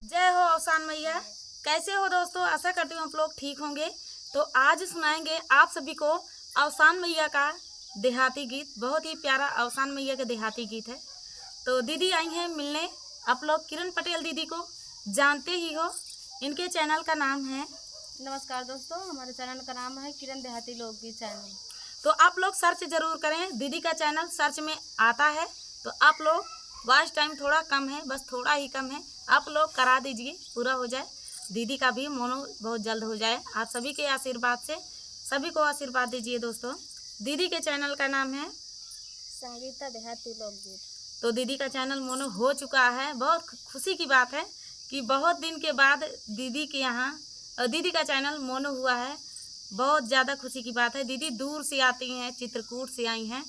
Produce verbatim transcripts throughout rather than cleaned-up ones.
जय हो अवसान मैया। कैसे हो दोस्तों, आशा करती हूँ आप लोग ठीक होंगे। तो आज सुनाएंगे आप सभी को अवसान मैया का देहाती गीत। बहुत ही प्यारा अवसान मैया का देहाती गीत है। तो दीदी आई हैं मिलने, आप लोग किरण पटेल दीदी को जानते ही हो, इनके चैनल का नाम है। नमस्कार दोस्तों, हमारे चैनल का नाम है किरण देहाती लोकगीत चैनल। तो आप लोग सर्च जरूर करें, दीदी का चैनल सर्च में आता है। तो आप लोग, वॉच टाइम थोड़ा कम है, बस थोड़ा ही कम है, आप लोग करा दीजिए, पूरा हो जाए, दीदी का भी मोनो बहुत जल्द हो जाए। आप सभी के आशीर्वाद से सभी को आशीर्वाद दीजिए दोस्तों। दीदी के चैनल का नाम है संगीता देहाती लोकगीत। तो दीदी का चैनल मोनो हो चुका है, बहुत खुशी की बात है कि बहुत दिन के बाद दीदी के यहाँ, और दीदी का चैनल मोनो हुआ है। बहुत ज़्यादा खुशी की बात है। दीदी दूर से आती हैं, चित्रकूट से आई हैं,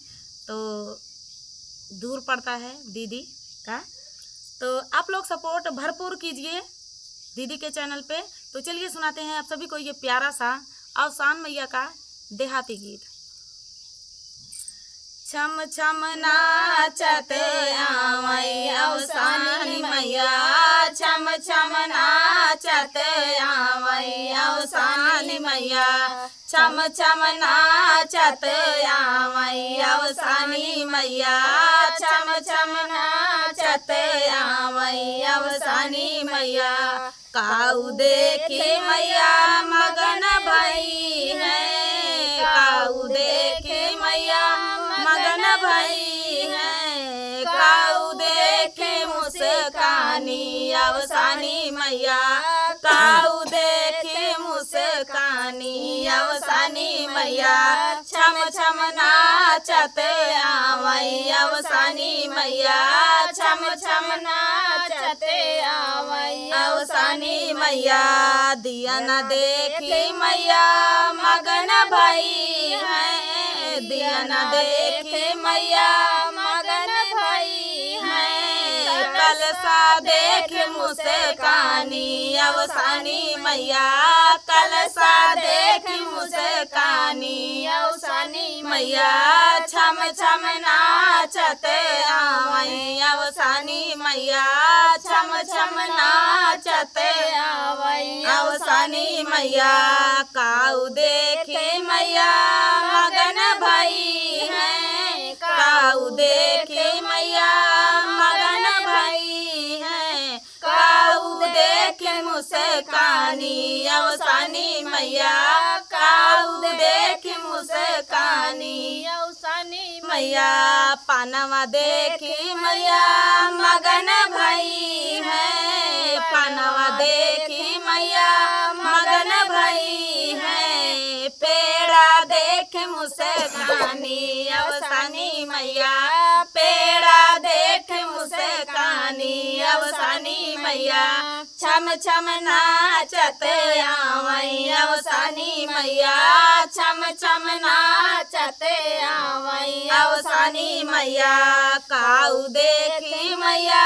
तो दूर पड़ता है दीदी का। तो आप लोग सपोर्ट भरपूर कीजिए दीदी के चैनल पे। तो चलिए सुनाते हैं आप सभी को ये प्यारा सा अवसान मैया का देहाती गीत। छम छम नाचत आवै अवसानी मैया, छम छम नाचत आवै अवसानी मैया, छम छम नाचत आवै अवसानी मैया, छम छम नाचत आवै अवसानी मैया। काऊ देखे मैया मगन भई है, काऊ देखे मैया मगन भई है, काऊ देखे मुस्कानी अवसानी मैया, काऊ देखे मुस्कानी अवसानी मैया। छम छम नाचत आवै अवसानी मैया, छम छम नाचत आवै अवसानी मैया। दिया न देखी मैया मगन भई है, दिया न देखी मैया मगन भई है। कलसा देख मुस्कानी अवसानी मैया, कलसा देख मुस्कानी अवसानी मैया। छम छम नाचत आवै अवसानी मैया, छम छम नाचत आवै अवसानी मैया। काऊ देखे मैया मगन भई है, काऊ देखे मैया मगन भई है, काऊ देखे मुस्कानी अवसानी मैया, काऊ देखे मुस्कानी अवसानी मैया। पनवा देखी मैया मगन भई है, पनवा देखी मैया मगन भई है, पेड़ा देख मुस्कानी अवसानी मैया, पेड़ा देख मुस्कानी अवसानी मैया। छम छम नाचत आवै अवसानी मैया, छम छम नाचत आवै अवसानी मैया। काऊ देखी मैया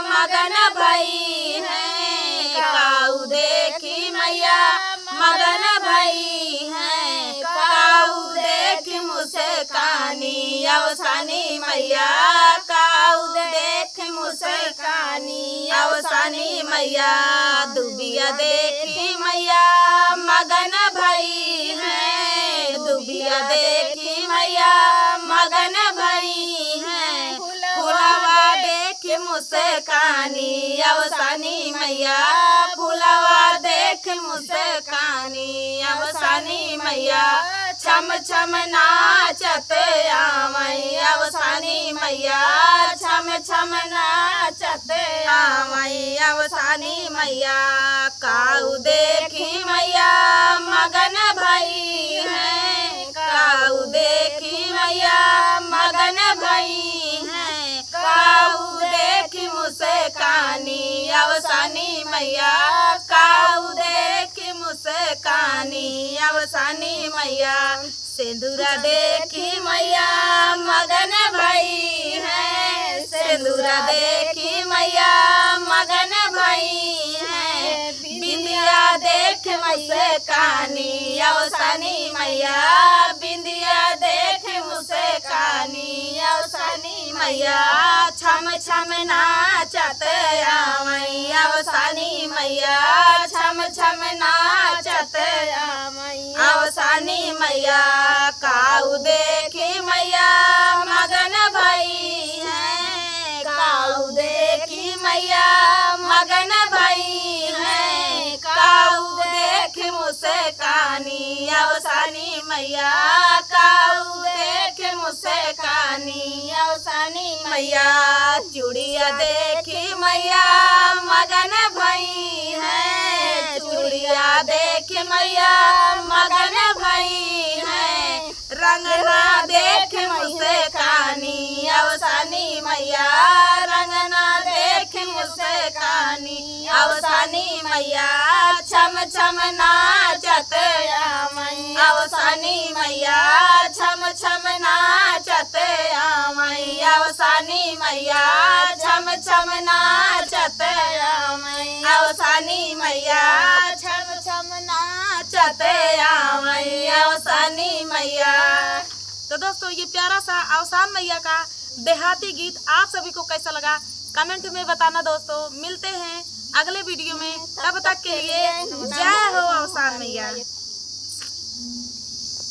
मगन भई है, काऊ देखी मैया मगन भई है, काऊ देखी मुस्कानी अवसानी मैया, काऊ देखी मुस्कानी अवसानी मैया। दुबिया देखी मैया मगन भई है, दुबिया देखी मैया मगन भई है, फुलवा देखी मुस्कानी अवसानी मैया, फुलवा देखी मुस्कानी अवसानी मैया। छम छम नाचत आवै अवसानी मैया, छम छम नाचत आवै अवसानी मैया। काऊ देखी मैया मगन भई है, काऊ देखी मैया मगन भई है, काऊ देखी मुस्कानी अवसानी मैया, काऊ देखी मुस्कानी अवसानी मैया। सेंदुरा देखी मैया मगन भई है, सेंदुरा देखी मैया मगन भई है, बिंदिया देख मुस्कानी अवसानी मैया, बिंदिया देख मुस्कानी अवसानी मैया छम छम नाचत आवई, अवसानी मैया छम छम नाचत आवई। अवसानी मैया काऊ देखी मैया मगन भई हैं, काऊ देखी मैया मगन भई हैं, काऊ देख मुस्कानी। अवसानी मैया काऊ देख मुस्कानी। अवसानी मैया चूड़िया देखी मैया मगन भई हैं, चूड़िया देखी मैया मगन भई हैं, रंगना देख मुस्कानी। अवसानी मैया रंगना देख मुस्कानी। अवसानी मैया छम छम नाचत आवई, अवसानी मैया छम छम नाचत आवई, अवसानी मैया छम छम नाचत आवई, अवसानी मैया छम छम नाचत आवई, अवसानी मैया। तो दोस्तों, ये प्यारा सा अवसान मैया का देहाती गीत आप सभी को कैसा लगा, कमेंट में बताना दोस्तों। मिलते हैं अगले वीडियो में, तब तक के लिए जय हो अवसान मैया।